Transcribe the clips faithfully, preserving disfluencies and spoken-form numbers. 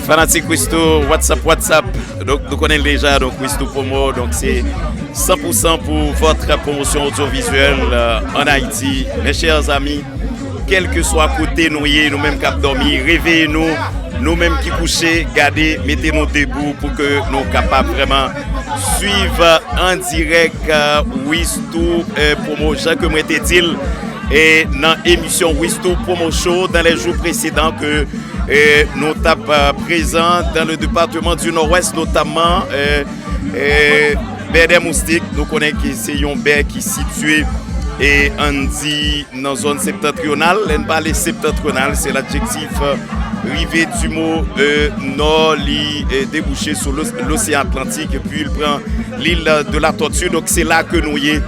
Fanatik Wisto, what's up, what's up? Donk, nou konnen l deja, donk Wisto Promo, donk se cent pour cent pour votre promotion audiovisuelle euh, en Haïti. Mes chers amis, kèlkeswa kote nou ye, nou menm k ap dòmi, reveye nou, nou menm ki kouche, gade, mete nou debou pou ke nou kapab vrèman swiv an dirèk euh, Wisto euh, Promo, jan ke mwen te di l e nan emisyon Wisto Promo Show dans les jours précédents ke e nou t ap euh, prezan dans le département du Nord-Ouest, notamment euh, euh, Bè dè Moustik. Nou konnen ke se yon bè ki sitiye e ann di nan zòn septantriyonal. Lè n pale septantriyonal, se ladjektif euh, rive du mot euh, nò, li euh, debouche sou l'os- l'oseyan Atlantik epi l pran l'île de la Tortue. Donk se la ke nou ye.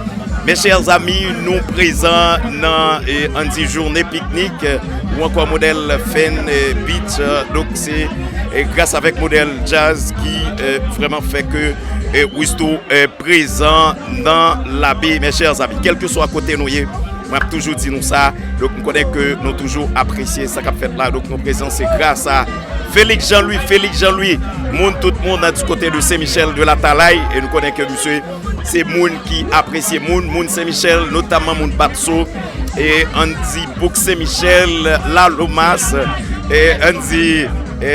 Mes chers amis, nou prezan nan eh, ann di jounen piknik eh, ou ankò modèl Fun eh, Beach. Eh, donk se eh, gras avèk modèl jazz ki eh, vrèman fè ke eh, Wisto eh, prezan nan Labe. Mes chers amis, kèlkeswa kote nou ye, mwen ap toujou di nou sa. Donk m konnen ke nou toujou apresye sa k ap fèt la. Donk nou prezan se gras a Félix Jean-Louis, Félix Jean-Louis, moun tout moun nan di kote de Saint-Michel de la Talaye, e nou konnen ke misye se moun ki apresye moun, moun Sen Michèl, notamman moun Patso, e ann di bouk Sen Michèl, Lalomas, e ann di e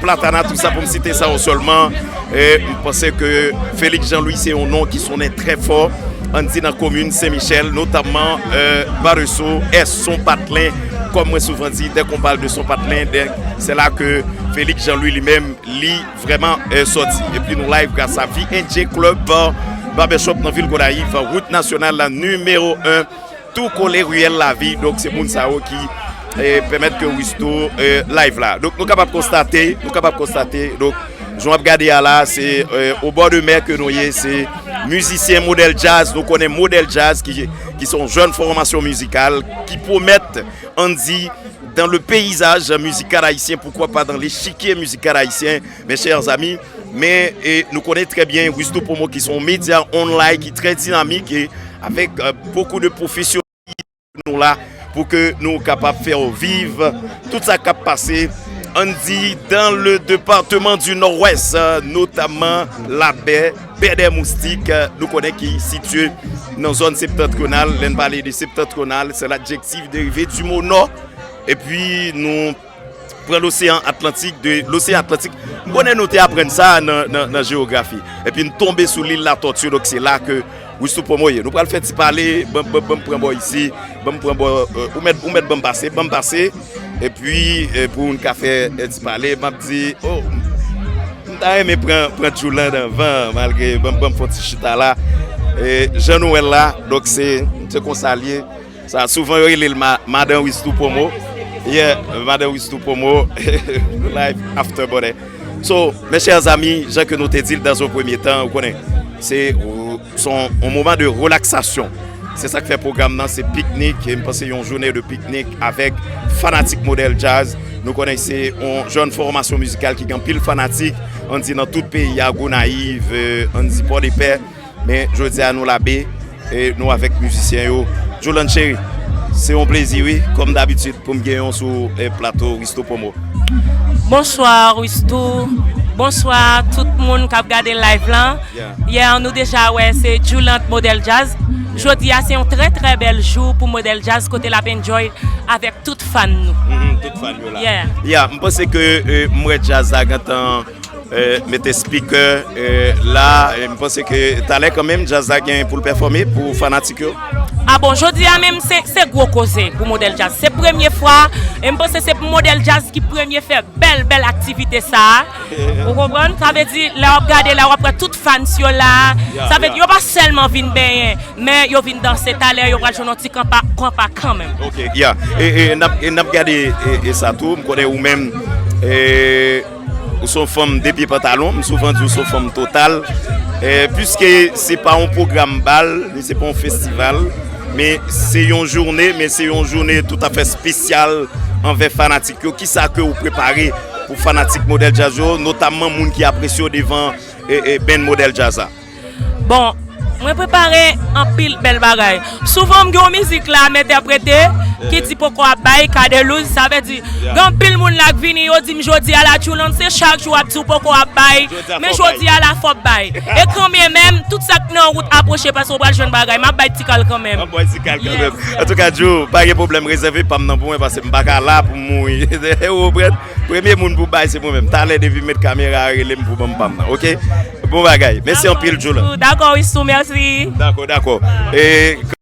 Platana, tou sa pou m site sa yo sèlman. E m panse ke Félix Jean Louis se yon non ki sonnen trè fò, ann di nan komin Sen Michèl, notamman e Bareso, Èson Patlen, kòm mwen souvan di, dès qu'on parle de son Patlen, dè, c'est là que Félix Jean Louis li menm li vrèman eh, sòti. Epi nou live gras a V N J Club Bar, Barbershop nan vil Gonayiv, wout nasyonal la nimewo en, tou kole riyèl Lavi. Donk se moun sa yo ki eh, pèmèt ke Wisto eh, live la. Donk nou kapab konstate, nou kapab konstate, donk jan w ap gade a la, se eh, au bord de mer ke nou ye, se mizisyen Modèl Jazz, nou konnen Modèl Jazz ki, ki se yon jèn fòmasyon mizikal ki pwomèt ann di dans le paysage musical haïtien, pourquoi pas dans l'échiquier musical haïtien, mes chers amis. Men e, nou konnen trè byen Wisto Promo ki se yon medya online ki trè dinamik e avèk e, beaucoup de professionnels nou la pou ke nou kapab fè w viv tout sa k ap pase ann di dans le département du Nord-Ouest, notamman Labè, Bè dè Moustik, nou konnen ki sitiye nan zòn septantriyonal. Lè n pale de septantriyonal, se ladjektif derive du mot nord. Epi nou pran loseyan Atlantik, de loseyan Atlantik. M konnen nou te aprann sa nan, nan, nan jewografi. Epi n tonbe sou lil Latòti, donk se la ke Wisto Promo ye. Nou pral fè ti pale, ban m pran bò isi, ban m pran bò, ou mèt, ou mèt ban m pase, ban m pase. Epi, pou n ka fè ti pale, m ap di, oh, m ta renmen pran, pran Djouland anvan, malgre, ban m, ban m fè yon ti chita la. Jan nou wè l la, donk se, se konsa l ye. Sa, souvan yo rele l ma, Madan Wisto Promo. Yeah, Madan Wisto Promo. Live after body. So, mes chers amis, jan ke nou te di l dans un premier temps, ou konnen, se yon, se yon, yon moman de relaxation. Se sa k fè pwogram nan, se piknik, e m panse yon jounen de piknik avèk fanatik Modèl Jazz. Nou konnen se yon jèn fòmasyon mizikal ki gen anpil fanatik, ann di nan tout peyi a, Gonayiv, ann di Pòdepè. Men jodi a nou Labè, e nou avèk mizisyen yo. Djouland cheri, se yon plezi wi, kòm dabitid, pou m gen yon sou e, plato Wisto Promo. Bonswa Wisto, bonswa tout moun k ap gade live lan. Yeah. Yeah, nou deja wè se Djouland Modèl Jazz. Jodi a se yon trè trè bèl jou pou Modèl Jazz kote l ap enjoy avèk tout fan nou. Mhm, tout fan yo la. Yeah. Yeah, m panse ke e, m wè jazz la gentan e, mete speaker e, la, e m panse ke talè kanmenm jazz la gen pou l pèfòme pou fanatik yo. A bon, jodi a menm se, se gwo koze pou Modèl Jazz. Se premye fwa, e m panse se Modèl Jazz ki premye fè bèl, bèl aktivite sa a. Ou konprann? Sa vle di, lè w ap gade la, w ap wè tout fans yo la. Yeah, sa vle di, yeah, yo pa sèlman vin benyen, men yo vin danse. Talè, yo pral jwenn yon ti kanpa, kanpa kanmenm. Ok, yeah. E, e, n ap, e, n ap gade e, e sa tou. M konnen ou menm, e, ou se yon fanm de pye pantalon. M souvan di ou se yon fanm total. E, piske se pa yon pwogram bal, ni se pa yon festival, men se yon jounen, men se yon jounen toutafè espesyal anvè fanatik yo. Kisa ke ou prepare pou fanatik Modèl Jazz yo, notamman moun ki apresye w devan e, e, band Modèl Jazz la? Bon, mwen prepare anpil bèl bagay. Souvan m gen yon mizik la m entèprete, ki di poko ap bay, Cadelouse, sa vle di, gen anpil moun la k vini, yo di m jodi a la, Djoulan, se chak jou ap di w poko ap bay, men jodi a la, fò w bay. E kanmenm, tout sa k nan wout apwoche, paske w pral jwenn bagay, m ap bay ti kal kanmenm. An bay ti kal kanmenm. Antouka, Djou, pa gen pwoblèm, rezève pa m nan pou mwen, paske m pa ka la pou m mouri. Ou konprann? Premye moun pou bay, se mwen menm. Talè, depi m met kamera a, rele m pou ban m pa m nan, oke? Bon bagay. Mèsi anpil, Djoulan. Dakò, Wistou, mèsi. Dakò, dakò. E,